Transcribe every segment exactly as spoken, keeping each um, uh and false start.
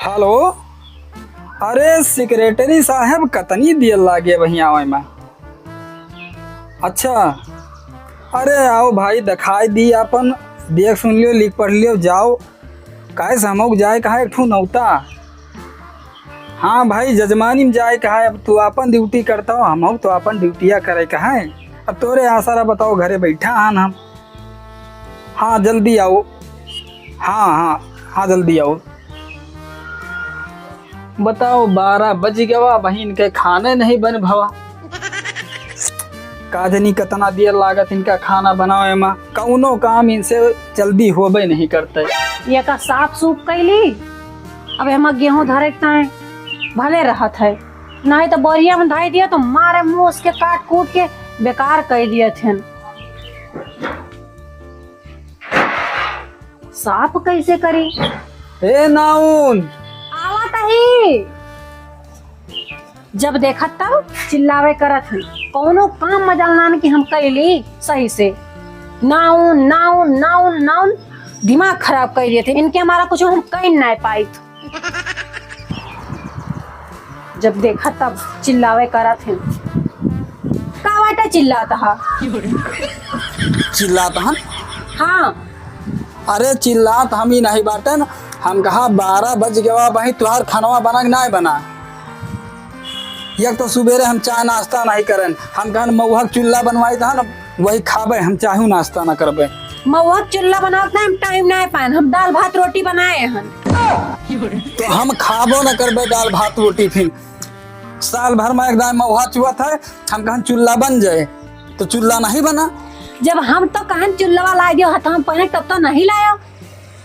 हेलो, अरे सेक्रेटरी साहेब, कतनी देर लागे वहीं आवे में? अच्छा, अरे आओ भाई, दिखाई दी आपन, देख सुन लियो, लिख पढ़ लियो, जाओ। काहे से हमहू के जाए कहा एक ठू नौता। हाँ भाई, जजमानी में जाए कहा, अब तू आपन ड्यूटी करता हो, हमहू तो आपन ड्यूटिया करे कहा। अब तोरे आसरा बताओ, घरे बैठा हन हम। हाँ, जल्दी आओ। हाँ, हाँ, हाँ, जल्दी आओ। बताओ, बारह बज गवा, बहिन के खाने नहीं बन भवा। का जनी कतना देर लागत इनका खाना बनावे मा, कौनो काम इनसे जल्दी होबे नहीं करते। ये का साफ सूफ कैली, अब हम गेहूं धरे के ताए भले रहत है, नहीं तो बोरिया में धाई दिया तो मारे मुंह उसके काट कूट के बेकार कर दिए थे। साफ कैसे करी? ए नाउन! आवत ही। जब देखत तब चिल्लावे करत ही। कौनो काम मजल नान कि हम कैली सही से। नाउन, नाउन, नाउन, नाउन। दिमाग खराब कर दिए थे। इनके हमारा कुछ हम कह नहीं पाई। जब देखा तब चिल्लावे करत हैं। का बाटे चिल्लात हा? चिल्लात हन? हाँ। अरे चिल्लात हम ही नहीं बाटन, हम कहा बारह बज गवा भाई, तुहार खानवा बना कि नहीं बना? एक तो सुबेरे हम चाय नाश्ता नहीं करन, हम कहन मऊहा के चुल्ला बनवाई तहन, वही खाबे, हम चाहू नाश्ता ना करबे। मऊहा के चुल्ला बनावत ना हम टाइम ना पाएन, हम दाल भात रोटी बनाए हन। तो हम खाबो ना करबे दाल भात रोटी फिर। साल भर में एक दाई मऊहा चुअत है, हम कहन चुल्ला बन जाए, तो चुल्ला नहीं बना। जब हम तो कहन चुल्ला लाए दियो, हथ हम पहने तब तो नहीं लायो।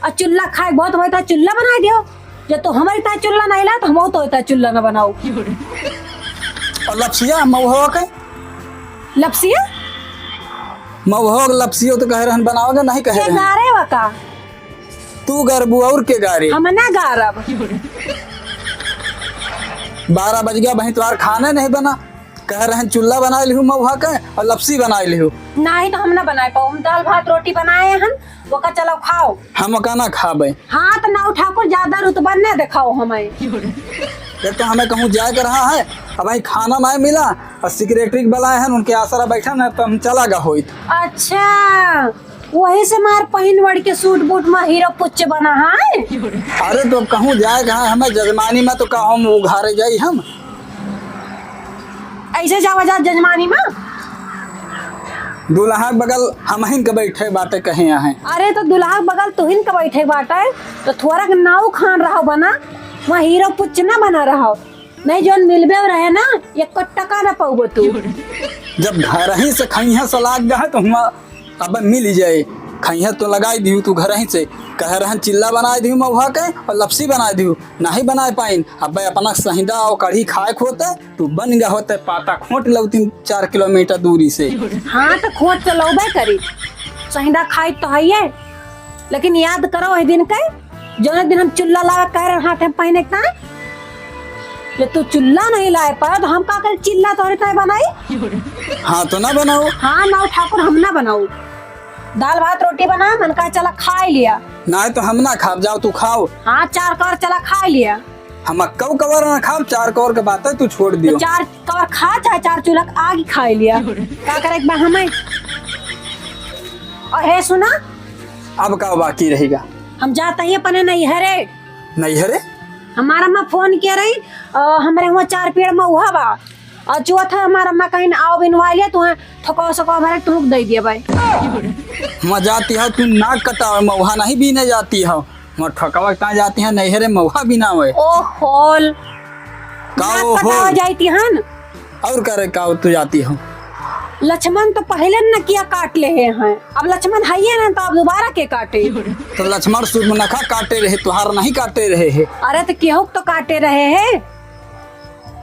और चुल्ला खाए बहुत होता, चुल्ला बनाए दियो। जब तो हमारी तरह चुल्ला नहीं लाए, तो हम तो होता चुल्ला ना बनाओ। और लपसिया मऊहा के? लपसिया? मऊहा के लपसियो तो कह रहन बनाओगे, नहीं कह के रहन। गारे वा का? तू गरबू और के गारे? हम ना गारब। बारह बज गया, बहिन, तुम्हार खाना नहीं बना। कह रहन चुल्ला बनाए लिहू मऊहा के और लपसी बनाए लिहू। नहीं तो हम ना बनाए पाओ, हम दाल भात रोटी बनाए हन, वो का चलो खाओ। हम का ना खाबे। हाँ तो नाऊ ठाकुर ज्यादा रुतबा ना दिखाओ हमें। एक तो हमें कहूँ जाए के रहा है, अब भाई खाना नहीं मिला और सेक्रेटरी के बुलाए हैं, उनके आसरा बैठा ना तो हम चला गा होइत। अच्छा, वही से मार पहिन वड़ के सूट बूट में हीरो पुच्च बना है। अरे तो कहूँ जाए कहाँ, हमें जजमानी में तो कहूँ हम उघारे जाई हम। ऐसे जावा जा जजमानी में। दुल्हा के बगल हमहिन के बैठे बाटे कहे आहे। अरे तो दुल्हा के बगल तुहिन के बैठे बाटे, तो थोड़ा के नाऊ खान रहो बना, वहाँ हीरो पुच्च ना बना रहो। नहीं, जौन मिलबे रहे ना, एको टका ना पउबो तू। जब घर ही से खइहा सलाद गए तो हुआ अब मिल जाए। खइहा तो लगाई दिहू तू घर ही से, कह रहन चिल्ला बनाए दिहू महुआ के और लपसी बनाए दिहू, नहीं बनाए पाइन। अब अपना सहिंदा और कढ़ी खाए खोते तू बन गए होते पाता खोट लौतीन चार किलोमीटर दूरी से। हाँ तो खोट तो लौबे करी, सहिंदा खाई तो है ये। लेकिन याद करो वही दिन के, जौने दिन हम चुल्ला लावे कह रहे हाथे पहने का, जे तू चुल्ला नहीं लाए पाए तो हम का करे चिल्ला तोहरे ताए बनाई? हाँ तो ना बनाओ। हाँ ना ठाकुर हम ना बनाऊ, दाल भात रोटी बना मन कहा चला खाए लिया। नहीं तो हम ना खाब, जाओ तू खाओ। हाँ चार कौर चला खाए लिया। हम कौ कवर ना खाब, चार कौर के बात है तू छोड़ दियो। तो चार कौर खा चाहे चार चूल्हा के आग खाए लिया, का करे एक बार हमें। और हे सुना, अब का बाकी रहेगा? हम जाता ही अपने नैहरे। नैहरे? हमार अम्मा फोन किया रही, अ, हमरे हुआ चार पेड़ महुआ बा। और जो था हमार अम्मा कहीं आओ बिनवा लिया, तुम्हें थको सको भरे तुमको दे दिया भाई। मैं जाती हूँ, तू नाक कटावे, महुआ नहीं बीने जाती हो। मैं ठकवा कहाँ जाती है, नैहरे महुआ बिनावे। ओ होल। का नाक ओ कटावे होल? जाती हन। और करे का तू जाती हो? लक्ष्मण तो पहले न किया काट ले हैं, अब लक्ष्मण है ही ना, तो अब दोबारा के काटे? तो लक्ष्मण सूर्पनखा काटे रहे, तुहार नहीं काटे रहे है। अरे तो केहू तो काटे रहे है।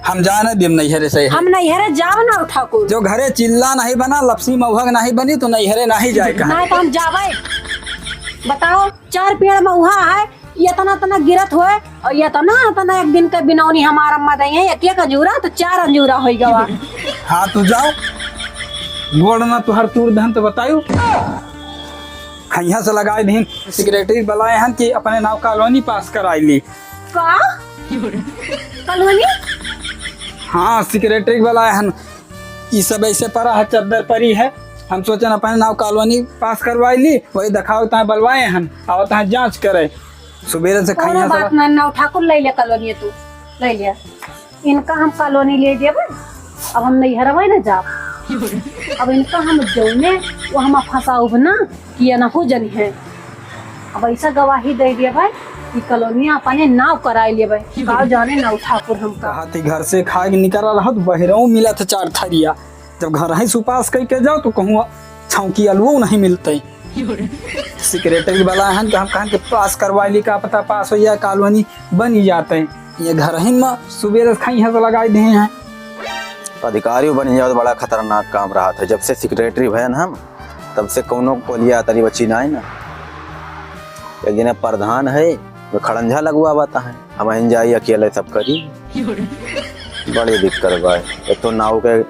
हम जाने देम नैहरे से है। हम नैहरे जाब ना ठाकुर। जो घरे चिल्ला नहीं बना, लपसी महुआ के नहीं बनी, तो नैहरे नहीं जाए कहाँ। नहीं तो हम जाबे। बताओ, चार पेड़ महुआ है, इतना इतना गिरत होए और इतना इतना एक दिन के बिनौनी हमार अम्मा दई है, एक एक अंजूरा तो चार अंजूरा होई गवा। हाँ तू जाओ, गोड़ ना तुहर तूर दहन तो बतायू। खैया से लगाए दीन, सेक्रेटरी बुलाए हन कि अपने नाव कॉलोनी पास कराई ली। का? कॉलोनी? हाँ, सेक्रेटरी वाला है हन। ई सब ऐसे पड़ा है, चद्दर पड़ी है। हम सोचन अपने नाव कॉलोनी पास करवाई ली, वही दिखाओ तहाँ बलवाए हन, और तहाँ जाँच करे। सुबेरे से खाई कौनो है बात सब। ना, नाव ठाकुर ले ले कॉलोनी तू, ले ले। इनका हम कॉलोनी ले देबे, अब हम नैहरवे न जाब। अब इनका हम जौने वो हम फंसाउब ना कि ये नहु जनी है। अब ऐसा गवाही दे देबे कि कॉलोनिया अपने नाव कराए लेबे। का जाने नाव ठाकुर हमका। कहा थी घर से खाए के निकल रहा तो बहिरऊ मिला था चार थरिया। जब घर ही सुपास कई के जाओ तो कहूँ छौंकी अलुओ नहीं मिलते। सेक्रेटरी वाला हन कि हम कहन के पास करवा ली, का पता पास हो या कॉलोनी बन ही जाते। ये घर ही में सुबेरे से खाई है तो लगाई दे हैं। अधिकारी बन जाओ तो बड़ा खतरनाक काम रहा था। जब से सेक्रेटरी भयन हम, तब से कौनो कोलिया तरी बची ना है ना। एक जने प्रधान है, वो खड़ंजा लगवावत है, हम हिन जाई अकेले सब करी। बड़ी दिक्कत बा। एक तो नाऊ के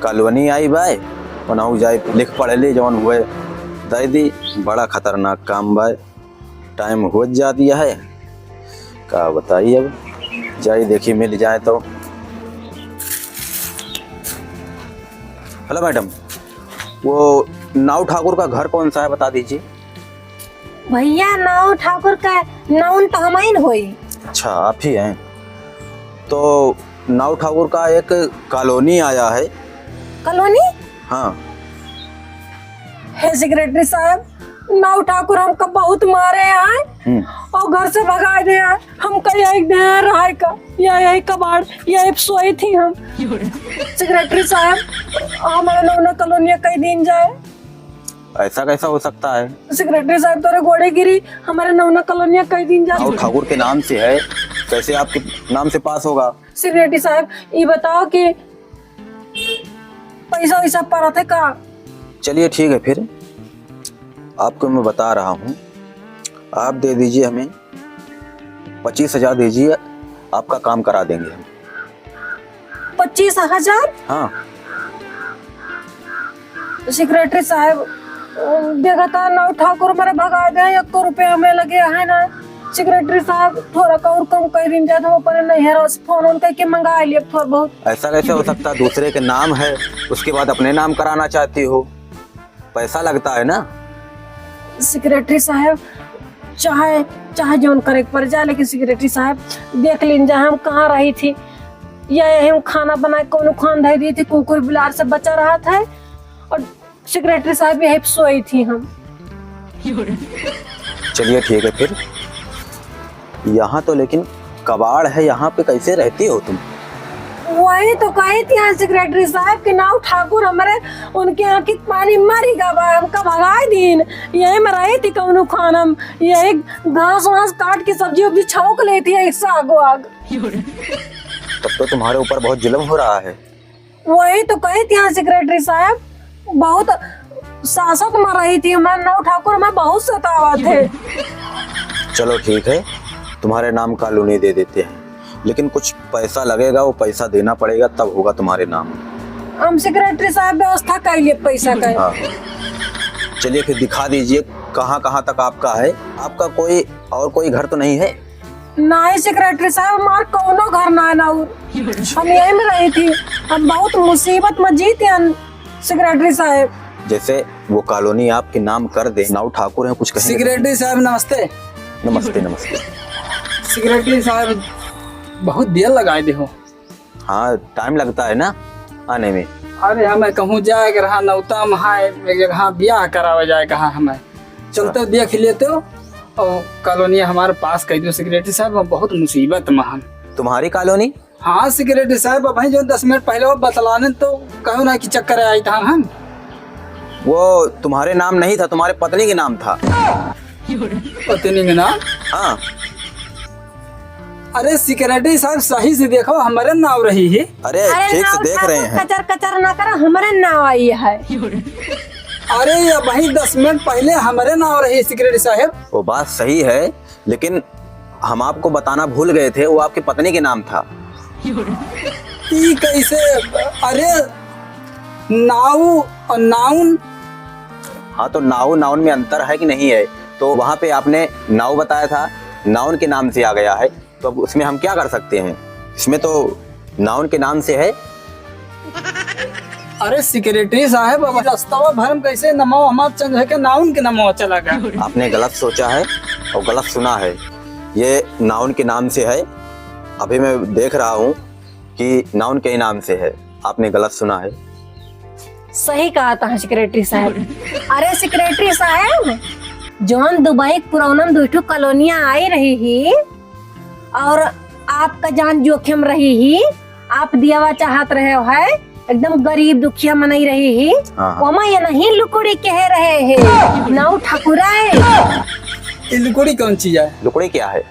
कॉलोनी आई बाय, ओनहु जाई लिख पढ़ ली, जौन हुए दे दी। बड़ा खतरनाक काम बाय। टाइम हो जाती है, का बताई, अब जाई देखी मिल जाए तो। हेलो मैडम, वो नाऊ ठाकुर का घर कौन सा है, बता दीजिए। भैया, नाऊ ठाकुर का नाउन तो हम ही न होई। अच्छा, आप ही हैं। तो नाऊ ठाकुर का एक कॉलोनी आया है। कॉलोनी? हाँ। हे सेक्रेटरी साहब, नाऊ ठाकुर हमका बहुत मारे हैं हम्म। और घर से भगाए दे हैं। हमका यही दे रहा का, या यही कबाड़, यही सोई थी हम। सेक्रेटरी साहब, हमारे नौना कॉलोनिया कई दिन जाए। ऐसा कैसा हो सकता है? सेक्रेटरी साहब, तोरे गोड़े गिरी, हमारे नौना कॉलोनिया कई दिन जाए। नाऊ ठाकुर के नाम से है, कैसे आपके नाम से पास होगा? सेक्रेटरी साहब, ये बताओ कि पैसा वैसा पड़ा था का? चलिए ठीक है, फिर आपको मैं बता रहा हूँ, आप दे दीजिए हमें पच्चीस हजार दीजिए, आपका काम करा देंगे हम। पच्चीस हजार? हाँ। सेक्रेटरी साहब, देखा था नाऊ ठाकुर मेरे भगा दे, एक रुपया हमें लगे है ना। सेक्रेटरी साहब, थोड़ा का और कम कर दिन जात, हम अपने नैहर से फोन उन करके मंगा लिए थोड़ा बहुत। ऐसा कैसे हो सकता है? दूसरे के नाम है, उसके बाद अपने नाम कराना चाहती हो? पैसा लगता है ना। सेक्रेटरी साहब, चाहे, चाहे जौन करे के पड़ जाए, लेकिन सेक्रेटरी साहब, देख लीन जाए हम कहाँ रही थी। या यही हम खाना बना के कौनो खान धर दी थी, कुकुर बिलार से बचा रहा था। और सेक्रेटरी साहब, यही पे सोई थी हम। चलिए ठीक है फिर। यहाँ तो लेकिन कबाड़ है, यहाँ पे कैसे रहती हो तुम? वही तो कही थी यहाँ सेक्रेटरी साहब के नाऊ ठाकुर हमरे उनके आँखी के पानी मरी गा बा, हमका भगाई दीन। यही में रही थी कौनो खान, हम यही घास वास काट के सब्जी उब्जी छौंक लेती है, एक साग वाग। तब तो तुम्हारे ऊपर बहुत जुल्म हो रहा है। वही तो कही थी यहाँ सेक्रेटरी साहब, बहुत सासत में रही थी, हमारे नाऊ ठाकुर में बहुत सतावा थे। चलो ठीक है, तुम्हारे नाम कॉलोनी दे देते हैं, लेकिन कुछ पैसा लगेगा, वो पैसा देना पड़ेगा, तब होगा तुम्हारे नाम। हम सेक्रेटरी साहब व्यवस्था कर लिए पैसा का। हाँ। चलिए फिर दिखा दीजिए कहाँ कहाँ तक आपका है, आपका कोई और कोई घर तो नहीं है? नहीं सेक्रेटरी साहब, हमार कौनो घर ना है ना, और हम यही में रही थी। हम बहुत मुसीबत में जीते हैं सेक्रेटरी साहब। जैसे वो कॉलोनी आपके नाम कर दे, नाऊ ठाकुर हैं, कुछ कहेंगे? सेक्रेटरी साहब नमस्ते। नमस्ते, नमस्ते। सेक्रेटरी साहब, बहुत देर लगाए दे हो। हाँ, टाइम लगता है ना आने में। अरे, हमें कहूँ जाए के रहा, नौता में है, एक जगह ब्याह करावे जाए कहा हमें। चलते देख लेते हो, और कॉलोनी हमारे पास कह दो सेक्रेटरी साहब, हम बहुत मुसीबत में हम। तुम्हारी कॉलोनी? हाँ सेक्रेटरी साहब, अब भाई जो दस मिनट पहले वो बतलाने तो कहो ना कि चक्कर आई था हम। वो तुम्हारे नाम नहीं था, तुम्हारे पत्नी के नाम था। पत्नी के नाम? हाँ। अरे सेक्रेटरी साहब, सही से देखो, हमारे नाव रही है। अरे अरे ठीक से नाव देख रहे ठाकुर, हैं। कचर कचर ना करो, हमारे नाव आई है। अरे ये वही दस मिनट पहले हमारे नाव रही सेक्रेटरी साहब। वो बात सही है, लेकिन हम आपको बताना भूल गए थे, वो आपकी पत्नी के नाम था। ई कैसे? अरे नाऊ और नाउन। हाँ, तो नाऊ नाउन में अंतर है कि नहीं है? तो वहाँ पे आपने नाऊ बताया था, नाउन के नाम से आ गया है। तो अब उसमें हम क्या कर सकते हैं? इसमें तो noun के नाम से है। अरे secretary साहब, अब रस्तवा भर में कैसे नमवा हमार change है के noun के नमवा चला गया? आपने गलत सोचा है और गलत सुना है। ये noun के नाम से है। अभी मैं देख रहा हूँ कि noun के ही नाम से है। आपने गलत सुना है। सही कहा था secretary साहब। अरे secretary साहब, जौन दुबई के पुरौनम दुइ ठो कॉलोनिया आई रही ही और आपका जान जोखिम रही ही, आप दियावा चाहत रहे हो है, एकदम गरीब दुखिया मनई रही ही, हाँ, हाँ। ओमा ये नहीं लुकुड़ी कहे रहे है, नाऊ ठकुराए। ये लुकुड़ी कौन चीज है? लुकुड़ी क्या है?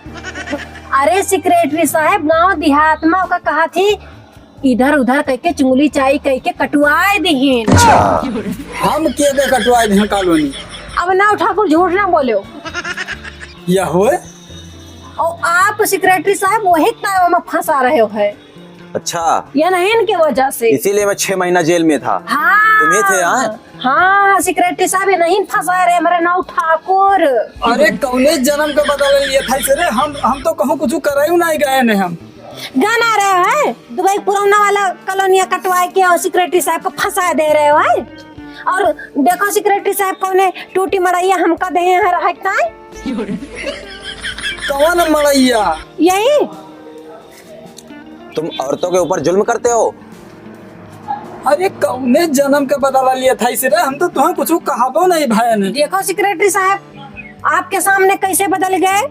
अरे secretary साहब, गांव देहात में ओका कहा थी, इधर उधर कइके चुंगली चाई कइके कटवाए दिहिन। अच्छा। हम के दे कटवाए दिहिन कॉलोनी? अब नाऊ ठाकुर झूठ ना बोल्यो। या होए? और आप secretary साहब वही ताव में फंसा रहे हो है। अच्छा। या नहीं इनके वजह से। इसीलिए मैं छह महीना जेल में था। हाँ। तुम ही थे, हाँ? हाँ, secretary साहब, ये नहीं फंसा रहे हमारे नाऊ ठाकुर। अरे, कौने जन्म का बदला लिया था इसे रे? हम, हम तो कहूँ कुछ करायु नहीं गए ने हम। गाना रहे हैं, दुबई पुरौना वाला कॉलोनिया कटवाए के और secretary साहब को फंसा दे रहे हो, हैं? और देखो secretary साहब कौने टूटी मड़ैया हमका दे हैं रखता है। कौन मड़ैया? यही। तुम औरतों के ऊपर जुल्म करते हो। अरे कौने जन्म के बदला लिया था इसे रे? हम तो तुहें कुछ कहबो नहीं भाई ने। देखो secretary साहब, आपके सामने कैसे बदल गए।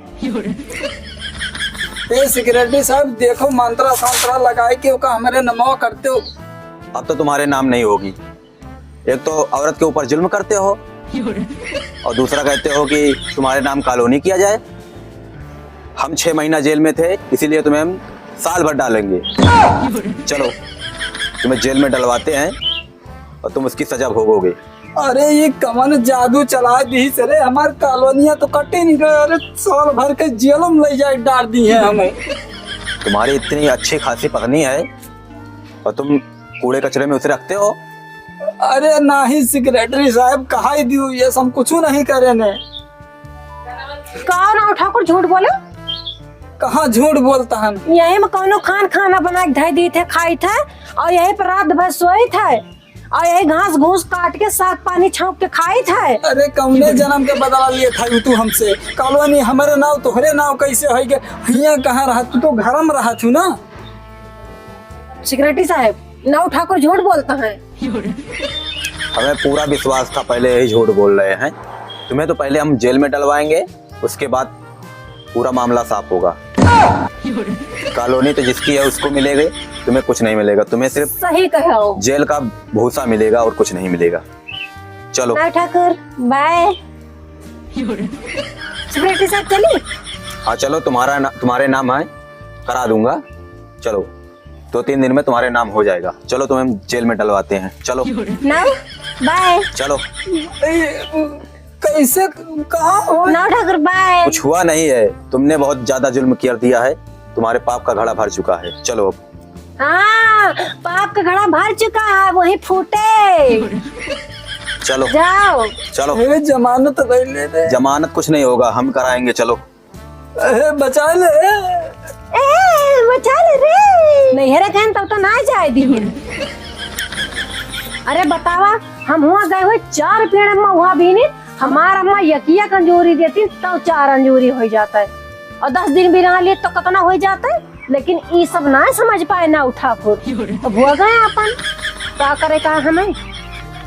ए secretary साहब, देखो मंत्रा संतरा लगाए के ओका हमारे नमवा करते हो। अब तो तुम्हारे नाम नहीं होगी। एक तो औरत के ऊपर जुल्म करते हो और दूसरा कहते हो कि तुम्हारे नाम कॉलोनी किया जाए। हम छह महीना जेल में थे, इसीलिए तुम्हें हम साल भर डालेंगे। चलो, तुम्हें जेल में डलवाते हैं और तुम उसकी सजा भोगोगे। अरे ये कवन जादू चला दी सरे, हमार कॉलोनिया तो कटे नहीं गए। अरे साल भर के जेल में ले जाए डाल दी है हमें। तुम्हारी इतनी अच्छी खासी पत्नी है और तुम कूड़े कचरे में उसे रखते हो। अरे नाही secretary साहब, कहा ही दियो ये सब कुछ नहीं करे ने। का नाऊ ठाकुर झूठ बोले? कहाँ झूठ बोलता हम? यही में कौनो खान खाना बना के धई दी थे, खाई थे और यही पर रात भर सोई थे और यही घास घूस काट के साग पानी छौंक के खाई थे। अरे कौने जन्म के बदला लिए था तू हमसे? कॉलोनी हमारे नाव तोहरे नाव कैसे होई गए? हियाँ कहाँ रहा तू? तो घर में रहा तू ना। Secretary साहब, नाऊ ठाकुर झूठ बोलता है। हमें पूरा विश्वास था पहले यही झूठ बोल रहे हैं। तुम्हें तो पहले हम जेल में डलवाएंगे, उसके बाद पूरा मामला साफ होगा। कॉलोनी तो जिसकी है उसको मिलेगी, तुम्हें कुछ नहीं मिलेगा, तुम्हें सिर्फ सही कहो। जेल का भूसा मिलेगा और कुछ नहीं मिलेगा। चलो। नाऊ ठाकुर, bye। Secretary साहब चली? हाँ चलो, तुम्हारा ना, तुम्हारे नाम है, करा दूंगा। चलो, दो तीन दिन में तुम्हारे नाम हो जाएगा। चलो, तुम्हें जेल में डलवाते हैं। चलो। नाऊ, bye। चलो। ए, कैसे, कहाँ हो? नाऊ ठाकुर, bye। कुछ हुआ नहीं है, तुमने बहुत ज्यादा जुल्म कर दिया है, तुम्हारे पाप का घड़ा भर चुका है। चलो अब। हाँ, पाप का घड़ा भर चुका है, वही फूटे। चलो। जाओ। चलो। ए, जमानत ले ले रे। जमानत कुछ नहीं होगा, हम कराएंगे, चलो। ए, बचा ले। ए, बचा ले रे। नैहरे कहन तब तो ना जाए दी। अरे बतावा, हम हुआ गए हुए चार पेड़ अम्मा हुआ भी नहीं, हमार अम्मा यकिया अंजूरी देती तो चार अंजूरी हो जाता है, और दस दिन भी रह लिए तो कितना हो जाता है। लेकिन ई सब ना समझ पाए नाऊ ठाकुर, तो भुआ गए अपन, का करे का हमें।